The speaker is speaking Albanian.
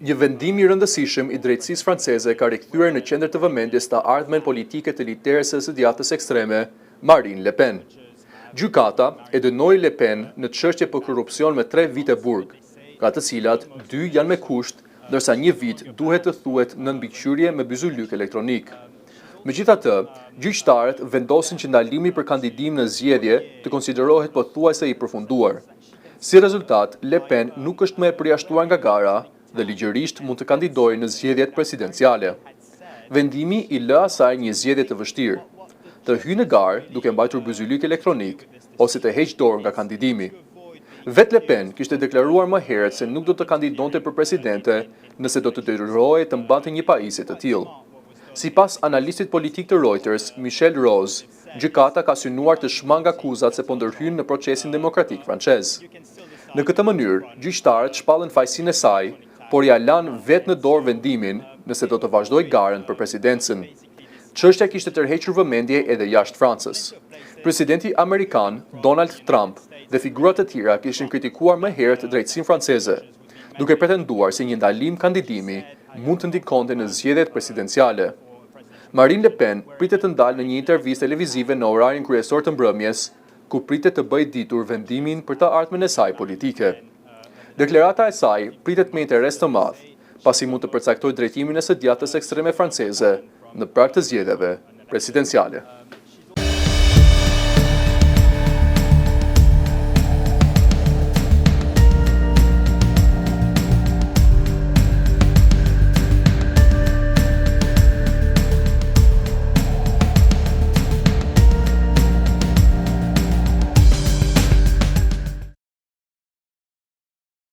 Një vendim i rëndësishëm i drejtësisë franceze ka rikthyer në qendër të vëmendjes të ardhmen politike të lideres së djathtës ekstreme, Marine Le Pen. Gjykata e dënoi Le Pen në çështje për korrupsion me 3 vite burg, nga të cilat dy janë me kusht, ndërsa një vit duhet të thuhet nën mbikëqyrje me byzylyk elektronik. Megjithatë, gjyqtarët vendosin që ndalimi për kandidim në zgjedhje të konsiderohet pothuajse i përfunduar. Si rezultat, Le Pen nuk është më e përjashtuar nga gara dhe ligjërisht mund të kandidojë në zgjedhjet presidenciale. Vendimi i lë asaj një zgjedhje të vështirë: të hyjë në garë duke mbajtur byzylyk elektronik ose të heqë dorë nga kandidimi. Vetë Le Pen kishte deklaruar më herët se nuk do të kandidonte për presidente nëse do të detyrohej të mbante një pajisje të tillë. Sipas analistit politik të Reuters, Michel Rose, gjykata ka synuar të shmang akuzat se po ndërhyn në procesin demokratik francez. Në këtë mënyrë, gjyqtarët shpallën fajsinë e saj, por ja lanë vetë në dorë vendimin nëse do të vazhdojë garën për presidencën. Çështja kishte tërhequr vëmendje edhe jashtë Francës. Presidenti amerikan Donald Trump dhe figura të tjera kishin kritikuar më herët drejtësinë franceze, duke pretenduar se një ndalim kandidimi mund të ndikonte në zgjedhjet presidenciale. Marine Le Pen pritet të dalë në një intervistë televizive në orarin kryesor të mbrëmjes, ku pritet të bëjë ditur vendimin për të ardhmen e saj politike. Deklarata e saj pritet me interes të madh, pasi mund të përcaktojë drejtimin e së djathtës ekstreme franceze në prag të zgjedhjeve presidenciale.